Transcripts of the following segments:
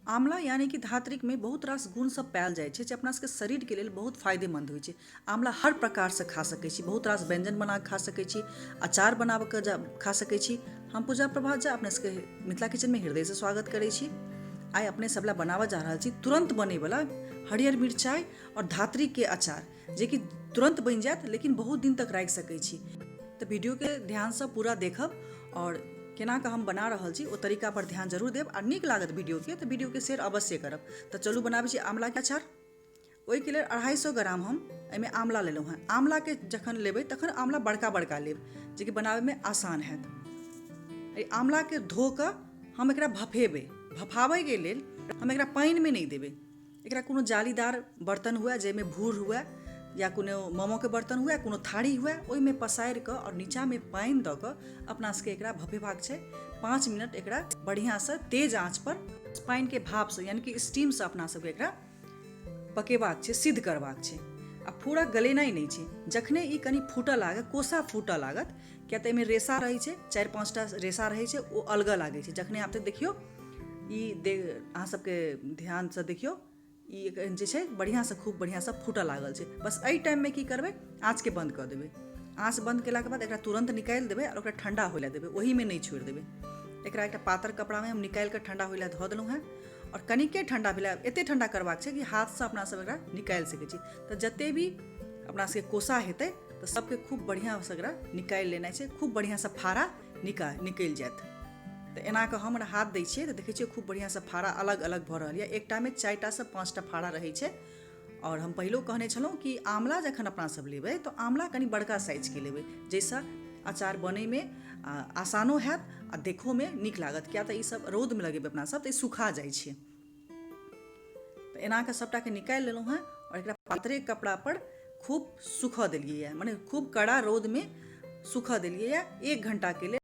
आँवला यानी कि धात्रिकमे बहुत रास गुण सब पायल जाइ छै जे अपना सबके शरीरके लेल बहुत फायदेमन्द होइ छै। आँवला हर प्रकारसँ खा सकै छी, बहुत रास व्यञ्जन बना कऽ खा सकै छी, अचार बनाकऽ खा सकै छी। हम पूजा प्रभात झा अपने सबके मिथिला किचनमे हृदयसँ स्वागत करै छी। आइ अपने सब लए बनाबऽ जा रहल छी तुरन्त बनैवला हरियर मिरचाइ आओर धात्रीके अचार, जेकि तुरन्त बनि जायत लेकिन बहुत दिन तक राखि सकै छी। तऽ वीडियोके ध्यानसँ पूरा देखब आओर केना कऽ हम बना रहल छी ओ तरीका पर ध्यान जरूर देब आ नीक लागत वीडियोके तऽ वीडियोके शेयर अवश्य करब। तऽ चलू बनाबै छी आँवलाके अचार। ओहिके लेल 250 ग्राम हम एहिमे आँवला लेलहुँ हेँ। आँवलाके जखन लेबै तखन आँवला बड़का बड़का लेब जेकि बनाबैमे आसान हैत। एहि आँवलाके धो कऽ हम एकरा भफेबै। भफाबैके लेल हम एकरा पानिमे नहि देबै, एकरा कोनो जालीदार बर्तन हुए जाहिमे भूर हुए या कोनो मोमोके बर्तन हुए, कोनो थारी हुए, ओहिमे पसारि कऽ आओर नीचाँमे पानि दऽ कऽ अपना सबके एकरा भफेबाक छै। 5 मिनट एकरा बढ़िआँसँ तेज आँचपर पानिके भापसँ यानि कि स्टीमसँ अपना सबके एकरा पकेबाक छै, सिद्ध करबाक छै आ पूरा गलेनाइ नहि छै। जखने ई कनि फूटऽ लागत, कोसा फूटऽ लागत, किया तऽ एहिमे रेशा रहै छै, 4-5टा रेशा रहै छै, ओ अलगऽ लागै छै। जखने आब तऽ देखियौ ई अहाँ सबके ध्यानसँ देखियौ, ई जे छै बढ़िआँसँ खूब बढ़िआँसँ फूटऽ लागल छै। बस एहि टाइममे की करबै, आँचके बन्द कऽ देबै। आँच बन्द केलाके बाद एकरा तुरन्त निकालि देबै आओर ओकरा ठण्डा होइ लए देबै, ओहिमे नहि छोड़ि देबै। एकरा एकटा पातर कपड़ामे हम निकालि कऽ ठण्डा होइ लए धऽ देलहुँ हेँ आओर कनिके ठण्डा भेलै, एते ठण्डा करबाक छै कि हाथसँ अपना सब एकरा निकालि सकै छी। तऽ जते भी अपना सबके कोसा हेतै तऽ सबके खूब बढ़िआँसँ एकरा निकालि लेनाइ छै, खूब बढ़िआँसँ फाड़ा निकलि जायत। तऽ एना कऽ हम हाथ दै छियै तऽ देखै छियै खूब बढ़िआँसँ फाड़ा अलग अलग भऽ रहल यऽ। एकटामे 4टासँ 5टा फाड़ा रहै छै। आओर हम पहिलो कहने छलहुँ कि आँवला जखन अपना सब लेबै तऽ आँवला कनि बड़का साइजके लेबै, जाहिसँ अचार बनैमे आसानो हैत आ देखहोमे नीक लागत, किया तऽ ईसब रौदमे लगेबै अपना सब तऽ ई सुखा जाइ छै। तऽ एना कऽ सबटाके निकालि लेलहुँ हेँ आओर एकरा पातरे कपड़ापर खूब सुखऽ देलियै, मने खूब कड़ा रौदमे सुखऽ देलियै 1 घण्टाके लेल।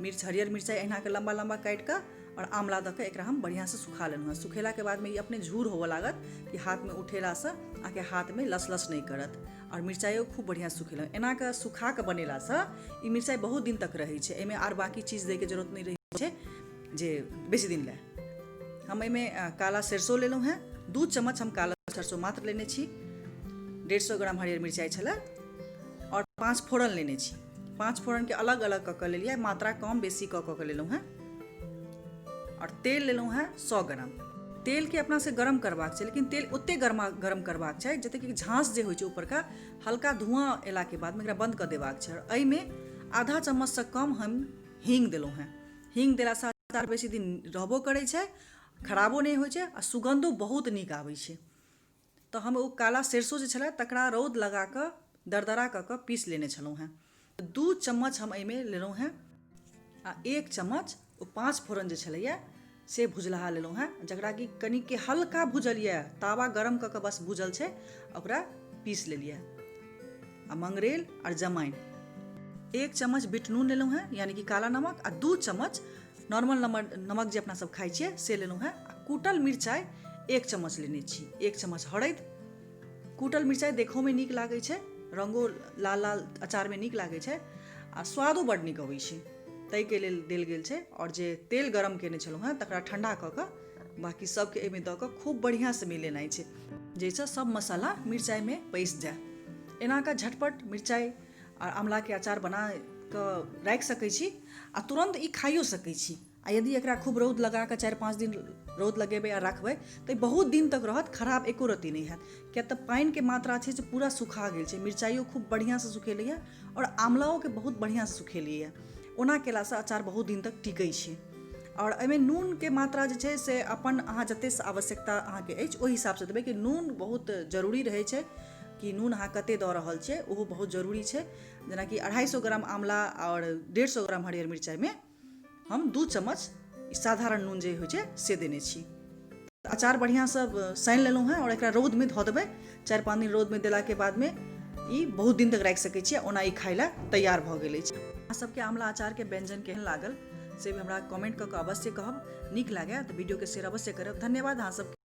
मिर्च, हरियर मिरचाइ एहिना कऽ लम्बा लम्बा काटि कऽ आओर आँवला दऽ कऽ एकरा हम बढ़िआँसँ सुखा लेलहुँ हेँ। सुखेलाके बादमे ई अपने झूर होबऽ लागत कि हाथमे उठेलासँ अहाँके हाथमे लस लस नहि करत। आओर मिरचाइयो खूब बढ़िआँ सुखेलहुँ। एना कऽ सुखा कऽ बनेलासँ ई मिरचाइ बहुत दिन तक रहै छै, एहिमे आर बाँकी चीज दैके जरूरत नहि रहै छै जे बेसी दिन लए। हम एहिमे काला सरसो लेलहुँ हेँ, 2 चम्मच हम काला सरसो मात्र लेने छी, 150 ग्राम हरियर मिरचाइ छलै आओर 5 फोरन लेने छी। 5 फोरनके अलग अलग कऽ कऽ लेलियै, मात्रा कम बेसी कऽ कऽ लेलहुँ हेँ। आओर तेल लेलहुँ हेँ 100 ग्राम। तेलके अपनासँ गरम करबाक छै, लेकिन तेल ओतेक गरम करबाक छै जतेक कि झाँस जे होइ छै ऊपरका हल्का धुआँ अयलाके बादमे एकरा बन्द कऽ देबाक छै। आओर एहिमे आधा चम्मचसँ कम हम हींग देलहुँ हेँ। हींग देलासँ अचार बेसी दिन रहबो करै छै, खराबो नहि होइ छै आ सुगन्धो बहुत नीक आबै छै। तऽ हम ओ काला सरसो जे छलै तकरा रौद लगा कऽ दरदरा कऽ कऽ पीस लेने छलहुँ हेँ। 2 चम्मच हम एहिमे लेलहुँ हेँ आ 1 चम्मच ओ 5 फोरन जे छलैए से भुजलाहा लेलहुँ हेँ, जकरा कि कनिके हल्का भुजल यऽ, तावा गरम कऽ कऽ बस भुजल छै, ओकरा पीस लेलियै। आ मंगरैल आओर जमाइन, 1 चम्मच बिट नून लेलहुँ हेँ यानी कि काला नमक, आ 2 चम्मच नॉर्मल नमक जे अपना सब खाइ छियै से लेलहुँ हेँ। आ कूटल मिरचाइ 1 चम्मच लेने छी, 1 चम्मच हरदि। कूटल मिरचाइ देखहोमे नीक लागै छै, रङ्गो लाल लाल अचारमे नीक लागै छै आ स्वादो बड्ड नीक अबै छै, ताहिके लेल देल गेल छै। आओर जे तेल गरम कयने छलहुँ हेँ तकरा ठण्डा कऽ कऽ बाँकी सबके एहिमे दऽ कऽ खूब बढ़िआँसँ मिलेनाइ छै, जाहिसँ सब मसाला मिरचाइमे पैसि जाय। एना कऽ झटपट मिरचाइ आओर आँवलाके अचार बना कऽ राखि सकै छी आ तुरन्त ई खाइयो सकै छी। आ यदि एकरा खूब रौद लगा कऽ 4-5 दिन रौद लगेबै आ राखबै तऽ बहुत दिन तक रहत, खराब एको रत्ती नहि हैत, किएक तऽ पानिके मात्रा छै से पूरा सुखा गेल छै। मिरचाइयो खूब बढ़िआँसँ सुखेलैए आओर आँवलाओके बहुत बढ़िआँसँ सुखेलैए। ओना केलासँ अचार बहुत दिन तक टिकै छै। आओर एहिमे नूनके मात्रा जे छै से अपन अहाँ जतेक आवश्यकता अहाँके अछि ओहि हिसाबसँ देबै, कि नून बहुत जरूरी रहै छै कि नून अहाँ कतेक दऽ रहल छियै ओहो बहुत जरूरी छै। जेनाकि 250 ग्राम आँवला आओर 150 ग्राम हरियर मिरचाइमे हम 2 चम्मच साधारण नून जे होइ छै से देने छी। अचार बढ़िआँसँ सानि लेलहुँ हेँ आओर एकरा रौदमे धऽ देबै। 4-5 दिन रौदमे देलाके बादमे ई बहुत दिन तक राखि सकै छियै। ओना ई खाइ लए तैयार भऽ गेल अछि। अहाँ सबके आँवला अचारके व्यञ्जन केहन लागल से भी हमरा कमेंट कऽ कऽ अवश्य कहब। नीक लागै तऽ वीडियोके शेयर अवश्य करब। धन्यवाद अहाँ सबके।